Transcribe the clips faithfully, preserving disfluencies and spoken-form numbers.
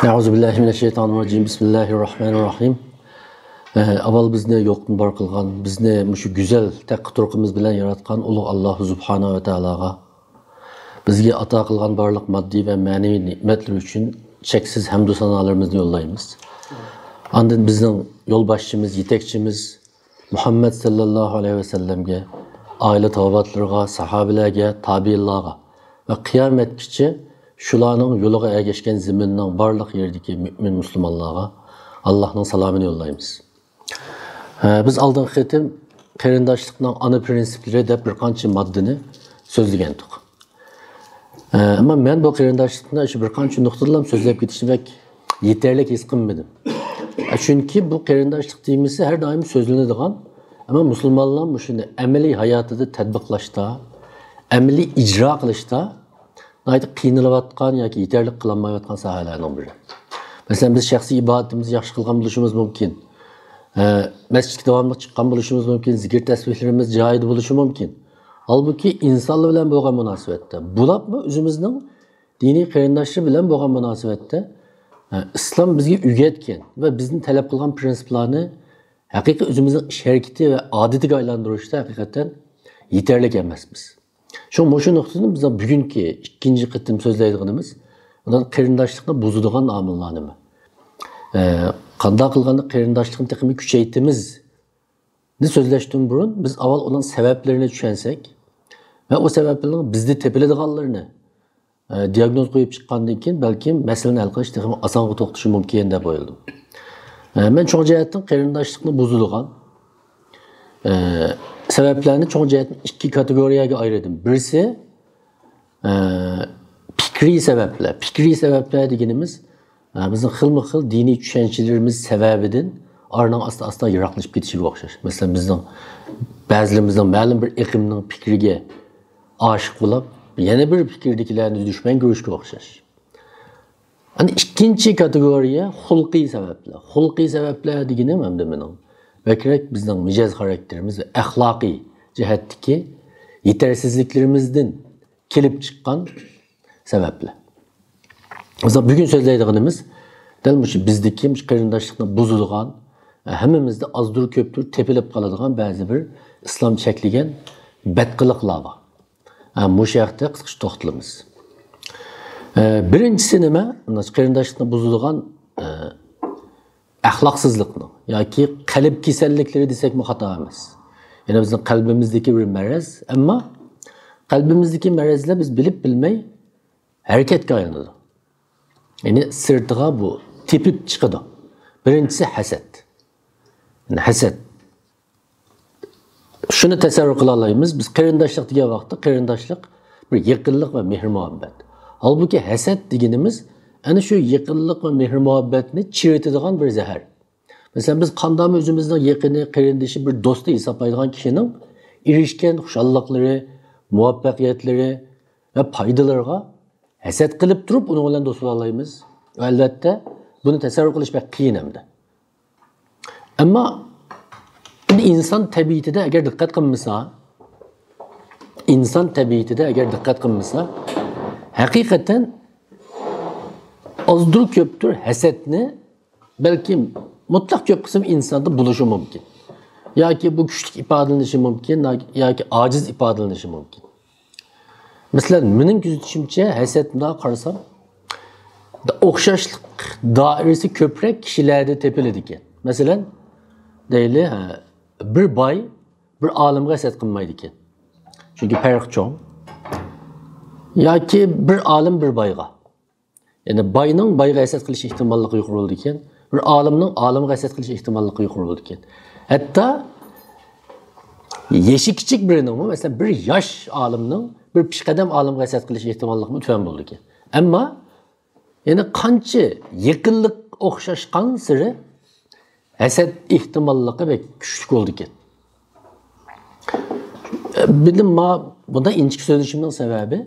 أعوذ بالله من الشيطان الرجيم. بسم الله الرحمن الرحيم. ئە، ئاۋۋال بىزنى يوقتىن بار قىلغان، بىزنى مۇشۇ گۈزەل تەقى تۇرقىمىز بىلەن ياراتقان ئۇلۇغ ئاللاھ سۇبھانەھۇ ۋە تائالاغا، بىزگە ئاتا قىلغان بارلىق ماددىي ۋە مەنىۋى نېمەتلىرى ئۈچۈن چەكسىز ھەمدۇ سانالىرىمىزنى يوللايمىز. ئاندىن بىزنىڭ يولباشچىمىز، يېتەكچىمىز مۇھەممەد سەللەللاھۇ ئەلەيھى ۋەسەللەمگە، ئائىلە تاۋابىئاتلىرىغا، ساھابىلەرگە، تابىئىنلارغا ۋە قىيامەتكىچە شۇلارنىڭ يولىغا ئەگەشكەن زېمىننىڭ بارلىق يېرىدىكى مۆمىن مۇسۇلمانلارغا ئاللاھنىڭ سالامىنى يوللايمىز. ھە، بىز ئالدىنقى قېتىم قېرىنداشلىقنىڭ ئانا پىرىنسىپلىرى دەپ بىر قانچە ماددىنى سۆزلىگەنتۇق. ئە، ئەمما مەن بۇ قېرىنداشلىقنى شۇ بىر قانچە نۇقتىدىلا سۆزلەپ كېتىشنى بەك يېتەرلىك ھېس قىلمىدىم. ئە، چۈنكى بۇ قېرىنداشلىق تېمىسى ھەر دائىم سۆزلىنىدىغان، ئەمما مۇسۇلمانلار مۇشۇنى ئەمەلىي ھاياتىدا تەتبىقلاشتا، ئەمەلىي ئىجرا قىلىشتا ناھايىتى قىينىلىۋاتقان ياكى يېتەرلىك قىلالمايۋاتقان ساھەلەرنىڭ بىرى. مەسىلەن، بىز شەخسىي ئىبادىتىمىزنى ياخشى قىلغان بولۇشىمىز مۇمكىن. ئە، مەسچىتكە داۋاملىق چىققان بولۇشىمىز مۇمكىن، زىكىر تەسبىھلىرىمىز جايىدا بولۇشى مۇمكىن. ھالبۇكى، ئىنسانلار بىلەن بولغان مۇناسىۋەتتە، بولۇپمۇ ئۆزىمىزنىڭ دىنىي قېرىنداشلىرى بىلەن بولغان مۇناسىۋەتتە، ئە، ئىسلام بىزگە ئۆگەتكەن ۋە بىزدىن تەلەپ قىلغان پىرىنسىپلارنى ھەقىقىي ئۆزىمىزنىڭ ئىش ھەرىكىتى ۋە ئادىتىگە ئايلاندۇرۇشتا ھەقىقەتەن يېتەرلىك ئەمەسمىز. شۇڭا مۇشۇ نۇقتىدىن بىز بۈگۈنكى ئىككىنچى قېتىم سۆزلەيدىغىنىمىز، مۇنداق قېرىنداشلىقنى بۇزىدىغان ئامىللار نېمە؟ ئە، قانداق قىلغاندا قېرىنداشلىقنى تېخىمۇ كۈچەيتىمىز؟ نى سۆزلەشتىن بۇرۇن، بىز ئاۋۋال ئۇنىڭ سەۋەبلىرىنى چۈشەنسەك ۋە ئۇ سەۋەبلەرنىڭ بىزدە تېپىلىدىغانلىرىنى، ئە، دىياگنوز قويۇپ چىققاندىن كېيىن، بەلكىم مەسىلىنى ھەل قىلىش تېخىمۇ ئاسانغا توختىشى مۇمكىن دەپ ئويلىدىم. ئە، مەن چوڭ جەھەتتىن قېرىنداشلىقنى بۇزىدىغان، ئە، سەۋەبلەرنى چوڭ جەھەتتىن ئىككى كاتېگورىيەگە ئايرىدىم. بىرسى، ئە، پىكرىي سەۋەبلەر. پىكرىي سەۋەبلەر دېگىنىمىز، ئە، بىزنىڭ خىلمۇ خىل دىنىي چۈشەنچىلىرىمىز سەۋەبىدىن ئارىنىڭ ئاستا-ئاستا يىراقلىشىپ كېتىشىگە ئوخشاش. مەسىلەن، بىزنىڭ بەزىلىرىمىزنىڭ مەلۇم بىر ئېقىمنىڭ پىكرىگە ئاشىق بولۇپ، يەنە بىر پىكىردىكىلەرنى دۈشمەن كۆرۈشكە ئوخشاش. ئەنە ئىككىنچى كاتېگورىيە خۇلقىي سەۋەبلەر. خۇلقىي سەۋەبلەر دېگىنىم ئەمدى مېنىڭ بەكرەك بىزنىڭ مىجەز خاراكتېرىمىز ۋە ئەخلاقىي جەھەتتىكى يېتەرسىزلىكلىرىمىزدىن كېلىپ چىققان سەۋەبلەر. مىسال، بۈگۈن سۆزلەيدىغىنىمىز دەل مۇشۇ بىزدىكى مۇشۇ قېرىنداشلىقنى بۇزىدىغان، ھەممىمىزدە ئازدۇر كۆپتۇر تېپىلىپ قالىدىغان بەزى بىر ئىسلام چەكلىگەن بەتقىلىقلار بار. ھە، مۇشۇ ھەقتە قىسقىچە توختىلىمىز. ئە، بىرىنچىسى نېمە؟ مانا قېرىنداشلىقنى بۇزىدىغان، ئە، ئەخلاقسىزلىقنىڭ ياكى قەلب كېسەللىكلىرى دېسەكمۇ خاتا ئەمەس. يەنى بىزنىڭ قەلبىمىزدىكى بىر مەرەز، ئەمما قەلبىمىزدىكى مەرەزلەر بىز بىلىپ بىلمەي ھەرىكەتكە ئايلىنىدۇ. يەنى سىرتىغا بۇ تېپىپ چىقىدۇ. بىرىنچىسى ھەسەت. يەنى ھەسەت. شۇنى تەسەۋۋۇر قىلالايمىز، بىز قېرىنداشلىق دېگەن ۋاقىتتا قېرىنداشلىق بىر يېقىنلىق ۋە مېھىر-مۇھەببەت. ھالبۇكى، ھەسەت دېگىنىمىز ئەنە شۇ يېقىنلىق ۋە مېھىر-مۇھەببەتنى چىرىتىدىغان بىر زەھەر. مەسىلەن، بىز قانداقمۇ ئۆزىمىزنىڭ يېقىنى، قېرىندىشى، بىر دوستى ھېسابلايدىغان كىشىنىڭ ئېرىشكەن خۇشاللىقلىرى، مۇۋەپپەقىيەتلىرى ۋە پايدىلىرىغا ھەسەت قىلىپ تۇرۇپ، ئۇنىڭ بىلەن دوست بولالايمىز؟ ئەلۋەتتە، بۇنى تەسەۋۋۇر قىلىش بەك قىيىن ئەمدى. ئەمما ئىنسان تەبىئىتىدە ئەگەر دىققەت قىلمىسا، ئىنسان تەبىئىتىدە ئەگەر دىققەت قىلمىسا، ھەقىقەتەن ئازدۇر كۆپتۇر ھەسەتنى بەلكىم مۇتلەق كۆپ قىسىم ئىنساندا بولۇشى مۇمكىن. ياكى بۇ كۈچلۈك ئىپادىلىنىشى مۇمكىن، ياكى ئاجىز ئىپادىلىنىشى مۇمكىن. مەسىلەن، مېنىڭ كۆزىتىشىمچە، ھەسەت، مۇنداق قارىسام، ئوخشاشلىق دائىرىسى كۆپرەك كىشىلەردە تېپىلىدىكەن. مەسىلەن، دەيلى، ھە، بىر باي بىر ئالىمغا ھەسەت قىلمايدىكەن. چۈنكى پەرق چوڭ. ياكى بىر ئالىم بىر بايغا. يەنى باينىڭ بايغا ھەسەت قىلىش ئېھتىماللىقى يۇقىرى بولىدىكەن. بىر ئالىمنىڭ ئالىمغا ھەسەت قىلىش ئېھتىماللىقى يۇقىرى بولىدىكەن. ھەتتا يېشى كىچىك بىرىنىڭمۇ، مەسىلەن، بىر ياش ئالىمنىڭ بىر پېشقەدەم ئالىمغا ھەسەت قىلىش ئېھتىماللىقىمۇ تۆۋەن بولىدىكەن. ئەمما يەنى قانچە يېقىنلىق ئوخشاشقانسېرى ھەسەت ئېھتىماللىقى بەك كۈچلۈك بولىدىكەن. بىلدىم، ما بۇنداق ئىنچىكە سۆزلىشىمنىڭ سەۋەبى،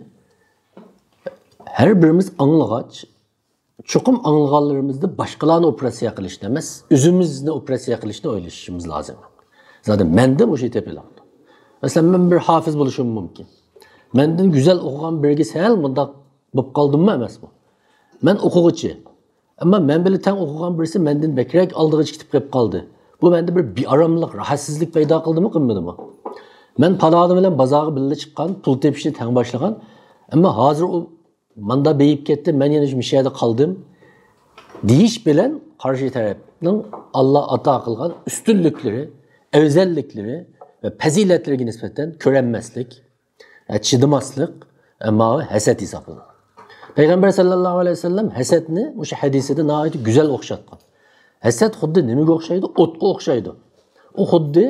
ھەر بىرىمىز ئاڭلىغاچ، چوقۇم ئاڭلىغانلىرىمىزدا باشقىلارنى ئوپېراتسىيە قىلىشنى ئەمەس، ئۆزىمىزنى ئوپېراتسىيە قىلىشنى ئويلىشىشىمىز لازىم. زادى مەندە مۇشۇ تېپىلىدۇ. مەسىلەن، مەن بىر ھافىز بولۇشۇم مۇمكىن. مەندىن گۈزەل ئوقۇغان بىرىگە سەل مۇنداق بولۇپ قالدىممۇ ئەمەسمۇ؟ مەن ئوقۇغۇچى. ئەمما مەن بىلەن تەڭ ئوقۇغان بىرسى مەندىن بەكرەك ئالدىغا چىقىپ قېلىپ قالدى. بۇ مەندە بىر بىئاراملىق، راھەتسىزلىك پەيدا قىلدىمۇ، قىلمىدىمۇ؟ مەن پالانى بىلەن بازارغا بىللە چىققان، پۇل تېپىشنى تەڭ باشلىغان. ئەمما ھازىر ئۇ ماندا بېيىپ كەتتى، مەن يەنە مۇشۇ يەردە قالدىم، دېيىش بىلەن قارشى تەرەپنىڭ ئاللا ئاتا قىلغان ئۈستۈنلۈكلىرى، ئەۋزەللىكلىرى ۋە پەزىلەتلىرىگە نىسبەتەن كۆرەلمەسلىك، ھە، چىدىماسلىق، ھە، ماۋۇ ھەسەت ھېسابلىنىدۇ. پەيغەمبەر ساللاللاھۇ ئەلەيھى ۋەسەللەم ھەسەتنى مۇشۇ ھەدىسىدە ناھايىتى گۈزەل ئوخشاتقان. ھەسەت خۇددى نېمىگە ئوخشايدۇ؟ ئوتقا ئوخشايدۇ. ئۇ خۇددى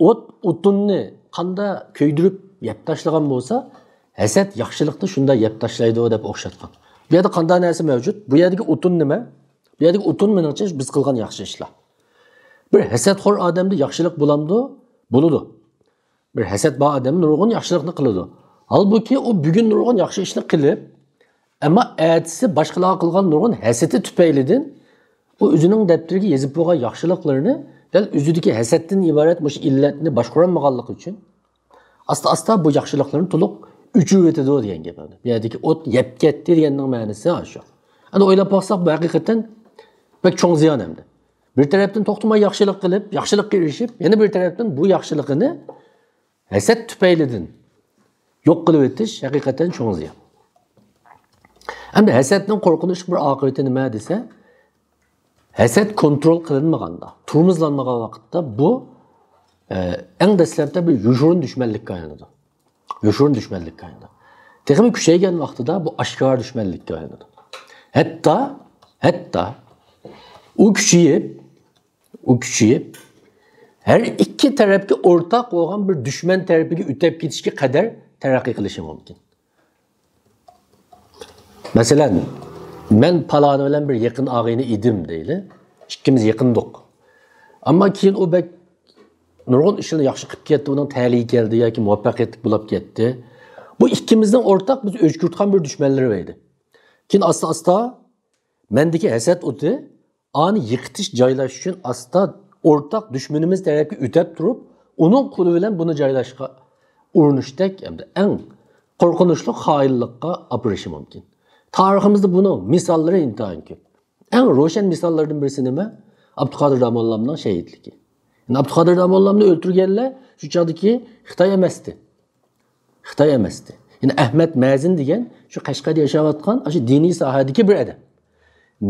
ئوت ئوتۇننى قاندا كۆيدۈرۈپ يەپ تاشلىغان بولسا، ھەسەت ياخشىلىقنى شۇنداق يەپ تاشلايدۇ دەپ ئوخشاتقان. بۇ يەردە قانداق نەرسە مەۋجۇت؟ بۇ يەردىكى ئوتۇن نېمە؟ بۇ يەردىكى ئوتۇن، مېنىڭچە، بىز قىلغان ياخشى ئىشلار. بىر ھەسەتخور ئادەمدە ياخشىلىق بولامدۇ؟ بولىدۇ. بىر ھەسەت بار ئادەم نۇرغۇن ياخشىلىقنى قىلىدۇ. ھالبۇكى، ئۇ بۈگۈن نۇرغۇن ياخشى ئىشنى قىلىپ، ئەمما ئەتىسى باشقىلارغا قىلغان نۇرغۇن ھەسىتى تۈپەيلىدىن ئۇ ئۆزىنىڭ دەپتىرىگە يېزىپ بولغان ياخشىلىقلىرىنى، دەل ئۆزىدىكى ھەسەتتىن ئىبارەت مۇشۇ ئىللەتنى باشقۇرالمىغانلىقى ئۈچۈن، ئاستا-ئاستا بۇ ياخشىلىقلىرىنى تولۇق ئۆچۈرۈۋېتىدۇ دېگەن گەپ. بۇ يەردىكى ئوت يەپ كەتتى دېگەننىڭ مەنىسى شۇ. ئەنە ئويلاپ باقساق، بۇ ھەقىقەتەن بەك چوڭ زىيان ئەمدى. بىر تەرەپتىن توختىماي ياخشىلىق قىلىپ، ياخشىلىققا ئېرىشىپ، يەنە بىر تەرەپتىن بۇ ياخشىلىقىنى ھەسەت تۈپەيلىدىن يوق قىلىۋېتىش ھەقىقەتەن چوڭ زىيان. ئەمدى ھەسەتنىڭ قورقۇنچلۇق بىر ئاقىۋىتى نېمە دېسە، ھەسەت كونترول قىلىنمىغاندا، تورمۇزلانمىغان ۋاقىتتا بۇ، ئە، ئەڭ دەسلەپتە بىر يوشۇرۇن دۈشمەنلىككە ئايلىنىدۇ. يوشۇرۇن دۈشمەنلىككە ئايلىنىدۇ. تېخىمۇ كۈچەيگەن ۋاقتىدا بۇ ئاشكارا دۈشمەنلىككە ئايلىنىدۇ. ھەتتا، ھەتتا ئۇ كۈچىيىپ، ئۇ كۈچىيىپ، ھەر ئىككى تەرەپكە ئورتاق بولغان بىر دۈشمەن تەرىپىگە ئۆتۈپ كېتىشكە قەدەر تەرەققىي قىلىشى مۇمكىن. مەسىلەن، مەن پالانى بىلەن بىر يېقىن ئاغىنە ئىدىم دەيلى. ئىككىمىز يېقىندۇق. ئەمما كېيىن ئۇ بەك نۇرغۇن ئىشلارنى ياخشى قىلىپ كەتتى، ئۇنىڭ تەلىيى كەلدى ياكى مۇۋەپپەقىيەتلىك بولۇپ كەتتى. بۇ ئىككىمىزنىڭ ئورتاق بىز ئۆچ كۈرتكەن بىر دۈشمەنلىرى ئىدى. كېيىن ئاستا-ئاستا مەندىكى ھەسەت ئوتى ئانى يىقىتىش جايلاش ئۈچۈن ئاستا ئورتاق دۈشمىنىمىز تەرەپكە ئۆتەپ تۇرۇپ، ئۇنىڭ قولى بىلەن بۇنى جايلاشقا ئۇرۇنۇشتەك ئەمدى ئەڭ قورقۇنچلۇق خائىنلىققا ئاپىرىشى مۇمكىن. تارىخىمىزدا بۇنىڭ مىساللىرى ئىنتايىن كۆپ. ئەڭ روشەن مىساللاردىن بىرسى نېمە؟ ئابدۇقادىر داموللامنىڭ شېھىتلىكى. يەنى ئابدۇقادىر داموللامنى ئۆلتۈرگەنلەر شۇ چاغدىكى خىتاي ئەمەستى. خىتاي ئەمەستى. يەنى ئەھمەد مەزىن دېگەن شۇ قەشقەردە ياشاۋاتقان، شۇ دىنىي ساھەدىكى بىر ئادەم.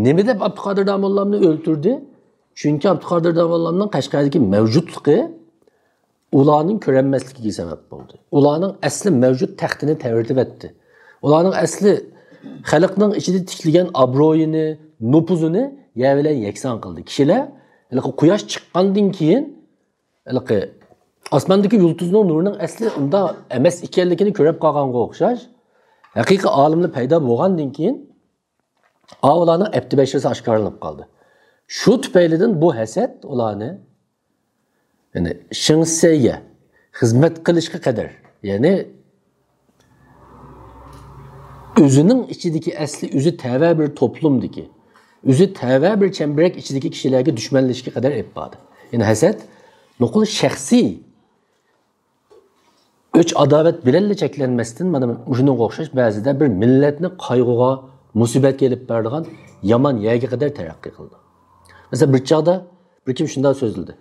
نېمە دەپ ئابدۇقادىر داموللامنى ئۆلتۈردى؟ چۈنكى ئابدۇقادىر داموللامنىڭ قەشقەردىكى مەۋجۇتلۇقى ئۇلارنىڭ كۆرەلمەسلىكىگە سەۋەب بولدى. ئۇلارنىڭ ئەسلى مەۋجۇت تەختىنى تەۋرىتىۋەتتى. ئۇلارنىڭ ئەسلى خەلقنىڭ ئىچىدە تىكلىگەن ئابرۇيىنى، نوپۇزىنى يەر بىلەن يەكسان قىلدى. كىشىلەر ھېلىقى قۇياش چىققاندىن كېيىن، ھېلىقى ئاسماندىكى يۇلتۇزنىڭ نۇرىنىڭ ئەسلى ئۇنداق ئەمەس ئىكەنلىكىنى كۆرۈپ قالغانغا ئوخشاش، ھەقىقىي ئالىملار پەيدا بولغاندىن كېيىن، ئا، ئۇلارنىڭ ئەپتى بەشىرىسى ئاشكارىلىنىپ قالدى. شۇ تۈپەيلىدىن بۇ ھەسەت ئۇلارنى، يەنى شېڭشىسەيگە خىزمەت قىلىشقا قەدەر، يەنى ئۆزىنىڭ ئىچىدىكى ئەسلى ئۆزى تەۋە بىر توپلۇمدىكى، ئۆزى تەۋە بىر چەمبىرەك ئىچىدىكى كىشىلەرگە دۈشمەنلىشىشكە قەدەر ئېلىپ باردى. يەنى ھەسەت نوقۇل شەخسىي ئۆچ-ئاداۋەت بىلەنلا چەكلەنمەستىن، مانا مۇشۇنىڭغا ئوخشاش بەزىدە بىر مىللەتنى قايغۇغا، مۇسىبەتكە ئېلىپ بارىدىغان يامان يەرگە قەدەر تەرەققىي قىلىدۇ. مەسىلەن، بىر چاغدا بىر كىم شۇنداق سۆزلىدى.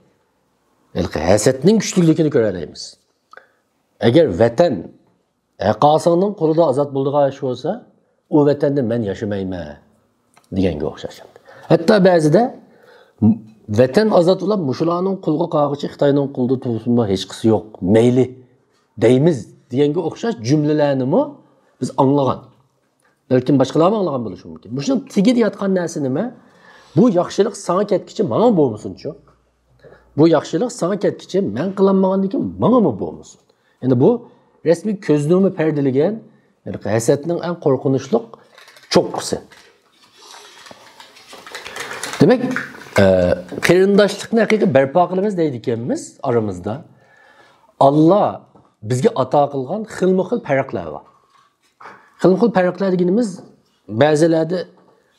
ھېلىقى ھەسەتنىڭ كۈچلۈكلۈكىنى كۆرەلەيمىز. ئەگەر ۋەتەن ھەققاسىڭنىڭ قولىدا ئازاد بولىدىغان ئىش بولسا، ئۇ ۋەتەندە مەن ياشىمايمەن دېگەنگە ئوخشاش. ھەتتا بەزىدە ۋەتەن ئازاد بولۇپ، مۇشۇلارنىڭ قولىغا قالغۇچە خىتاينىڭ قولىدا تۇرسۇنمۇ ھېچقىسى يوق، مەيلى دەيمىز دېگەنگە ئوخشاش جۈملىلەرنىمۇ بىز ئاڭلىغان. بەلكىم باشقىلارمۇ ئاڭلىغان بولۇشى مۇمكىن. مۇشۇنىڭ تېگىدە ياتقان نەرسە نېمە؟ بۇ ياخشىلىق ساڭا كەتكىچە ماڭا بولمىسۇنچۇ؟ بۇ ياخشىلىق ساڭا كەتكىچە مەن قىلالمىغاندىن كېيىن ماڭىمۇ بولمىسۇن. يەنى بۇ رەسمىي كۆزنىمۇ پەردىلىگەن، يەنى ھەسەتنىڭ ئەڭ قورقۇنچلۇق چوققىسى. دېمەك، ئە، قېرىنداشلىقنى ھەقىقىي بەرپا قىلىمىز دەيدىكەنمىز ئارىمىزدا. ئاللا بىزگە ئاتا قىلغان خىلمۇ خىل پەرقلەر بار. خىلمۇ خىل پەرقلەر دېگىنىمىز، بەزىلەردە،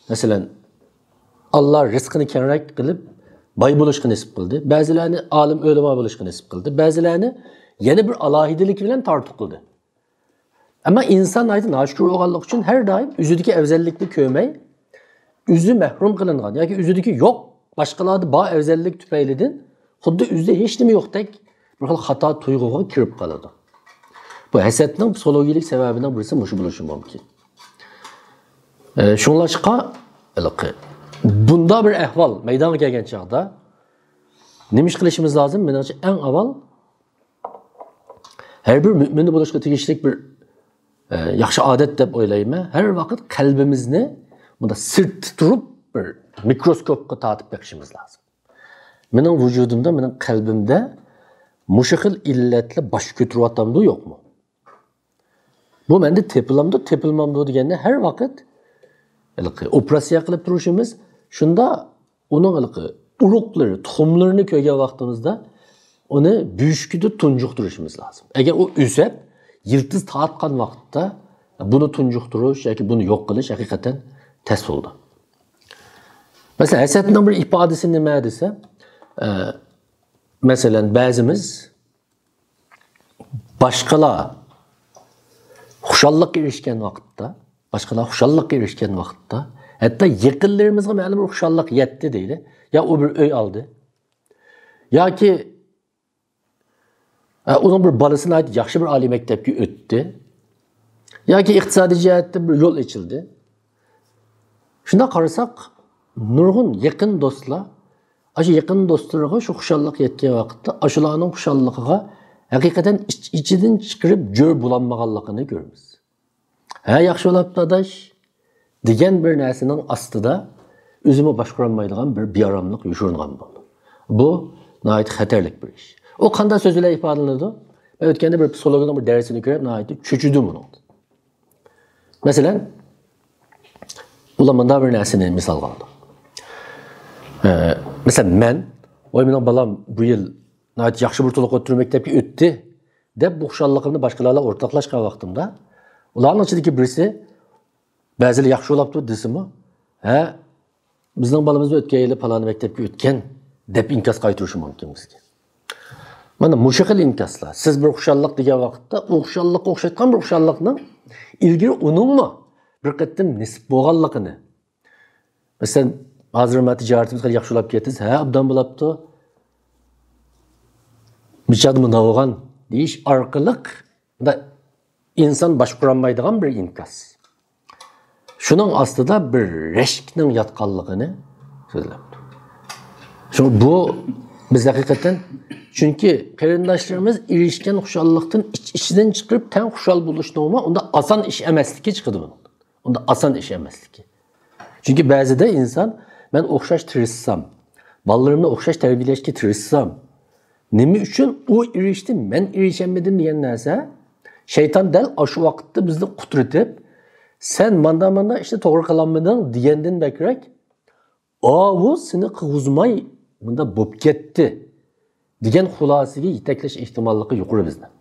مەسىلەن، ئاللا رىزقىنى كەڭرەك قىلىپ، باي بولۇشقا نېسىپ قىلدى. بەزىلەرنى ئالىم، ئۆلىما بولۇشقا نېسىپ قىلدى. بەزىلەرنى يەنە بىر ئالاھىدىلىكى بىلەن تارتۇق قىلدى. ئەمما ئىنسان ناھايىتى ناشۈكۈر بولغانلىقى ئۈچۈن ھەر دائىم ئۆزىدىكى ئەۋزەللىكنى كۆرمەي، ئۆزى مەھرۇم قىلىنغان ياكى ئۆزىدىكى يوق، باشقىلاردا بار ئەۋزەللىك تۈپەيلىدىن خۇددى ئۆزىدە ھېچنېمە يوقتەك بىر خىل خاتا تۇيغۇغا كىرىپ قالىدۇ. بۇ ھەسەتنىڭ پسىخولوگىيىلىك سەۋەبىنىڭ بىرسى مۇشۇ بولۇشى مۇمكىن. ئە، شۇڭلاشقا، ھېلىقى بۇنداق بىر ئەھۋال مەيدانغا كەلگەن چاغدا نېمە ئىش قىلىشىمىز لازىم؟ مېنىڭچە، ئەڭ ئاۋۋال ھەر بىر مۆمىندە بولۇشقا تېگىشلىك بىر، ئە، ياخشى ئادەت دەپ ئويلايمەن. ھەر ۋاقىت قەلبىمىزنى بۇنداق سىرتتا تۇرۇپ بىر مىكروسكوپقا تارتىپ بېقىشىمىز لازىم. مېنىڭ ۋۇجۇدۇمدا، مېنىڭ قەلبىمدە مۇشۇ خىل ئىللەتلەر باش كۆتۈرۈۋاتامدۇ، يوقمۇ؟ بۇ مەندە تېپىلامدۇ، تېپىلمامدۇ دېگەننى ھەر ۋاقىت ھېلىقى ئوپېراتسىيە قىلىپ تۇرۇشىمىز، شۇندا ئۇنىڭ ھېلىقى ئۇرۇقلىرى، تۇخۇملىرىنى كۆرگەن ۋاقتىمىزدا ئۇنى بۆشۈكىدە تۇنجۇقتۇرۇشىمىز لازىم. ئەگەر ئۇ ئۆسۈپ، يىلتىز تارتقان ۋاقىتتا بۇنى تۇنجۇقتۇرۇش ياكى بۇنى يوق قىلىش ھەقىقەتەن تەس بولىدۇ. مەسىلەن، ھەسەتنىڭ بىر ئىپادىسى نېمە دېسە، ئە، مەسىلەن، بەزىمىز باشقىلار خۇشاللىققا ئېرىشكەن ۋاقىتتا، باشقىلار خۇشاللىققا ئېرىشكەن ۋاقىتتا، ھەتتا يېقىنلىرىمىزغا مەلۇم بىر خۇشاللىق يەتتى دەيلى، يا ئۇ بىر ئۆي ئالدى، ياكى، ئە، ئۇنىڭ بىر بالىسى ناھايىتى ياخشى بىر ئالىي مەكتەپكە ئۆتتى، ياكى ئىقتىسادىي جەھەتتە بىر يول ئېچىلدى. شۇنداق قارىساق، نۇرغۇن يېقىن دوستلار، ئاشۇ يېقىن دوستلىرىغا شۇ خۇشاللىق يەتكەن ۋاقىتتا، ئاشۇلارنىڭ خۇشاللىقىغا ھەقىقەتەن ئىچ-، ئىچىدىن چىقىرىپ جۆر بولالمىغانلىقىنى كۆرىمىز. ھە، ياخشى بولاپتۇ، ئاداش، دېگەن بىر نەرسىنىڭ ئاستىدا ئۆزىمۇ باشقۇرالمايدىغان بىر بىئاراملىق يوشۇرۇنغان بولىدۇ. بۇ ناھايىتى خەتەرلىك بىر ئىش. ئۇ قانداق سۆز بىلەن ئىپادىلىنىدۇ؟ مەن ئۆتكەندە بىر پسىخولوگنىڭ بىر دەرسىنى كۆرۈپ، ناھايىتى چۆچۈدۈم ئۇنىڭدىن. مەسىلەن، ئۇلار مۇنداق بىر نەرسىنى مىسالغا ئالدۇق. ئە، مەسىلەن، مەن، ۋاي، مېنىڭ بالام بۇ يىل ناھايىتى ياخشى بىر تولۇق ئوتتۇرا مەكتەپكە ئۆتتى، دەپ، بۇ خۇشاللىقىمنى باشقىلار بىلەن ئورتاقلاشقان ۋاقتىمدا، ئۇلارنىڭ ئىچىدىكى بىرسى، بەزىلەر ياخشى بولاپتۇ دېسىمۇ، ھە، بىزنىڭ بالىمىزمۇ ئۆتكەن يىلى پالان مەكتەپكە ئۆتكەن، دەپ ئىنكاس قايتۇرۇشى مۇمكىن بىزگە. مانا مۇشۇ خىل ئىنكاسلار. سىز بىر خۇشاللىق دېگەن ۋاقىتتا، ئۇ خۇشاللىققا ئوخشاتقان بىر خۇشاللىقنىڭ ئىلگىرى ئۇنىڭمۇ بىر قېتىم نېسىپ بولغانلىقىنى، مەسىلەن، ھازىر مانا تىجارىتىمىز خېلى ياخشى بولاپ كەتتى، ھە، ئوبدان بولاپتۇ، بىچارىدا مۇنداق بولغان دېيىش ئارقىلىق، مۇنداق ئىنسان باشقۇرالمايدىغان بىر ئىنكاس. شۇنىڭ ئاستىدا بىر رەشكنىڭ ياتقانلىقىنى سۆزلەپتۇ. شۇڭا بۇ بىز ھەقىقەتەن، چۈنكى قېرىنداشلىرىمىز ئېرىشكەن خۇشاللىقتىن ئىچ-ئىچىدىن چىقىرىپ تەڭ خۇشال بولۇشنىڭمۇ ئۇنداق ئاسان ئىش ئەمەسلىكى چىقىدۇ بۇنىڭدىن. ئۇنداق ئاسان ئىش ئەمەسلىكى. چۈنكى بەزىدە ئىنسان، مەن ئوخشاش تىرىشسام، بالىلىرىمنى ئوخشاش تەربىيەلەشكە تىرىشسام، نېمە ئۈچۈن ئۇ ئېرىشتى، مەن ئېرىشەلمىدىم دېگەن نەرسە، شەيتان دەل ئاشۇ ۋاقىتتا بىزنى قۇترىتىپ، سەن ماندا-ماندا ئىشنى توغرا قىلالمىدىڭ دېگەندىن بەكرەك، ئاۋۇ سېنى قىلغۇزماي مۇنداق بوپ كەتتى دېگەن خۇلاسىگە يېتەكلەش ئېھتىماللىقى يۇقىرى بىزنىڭ.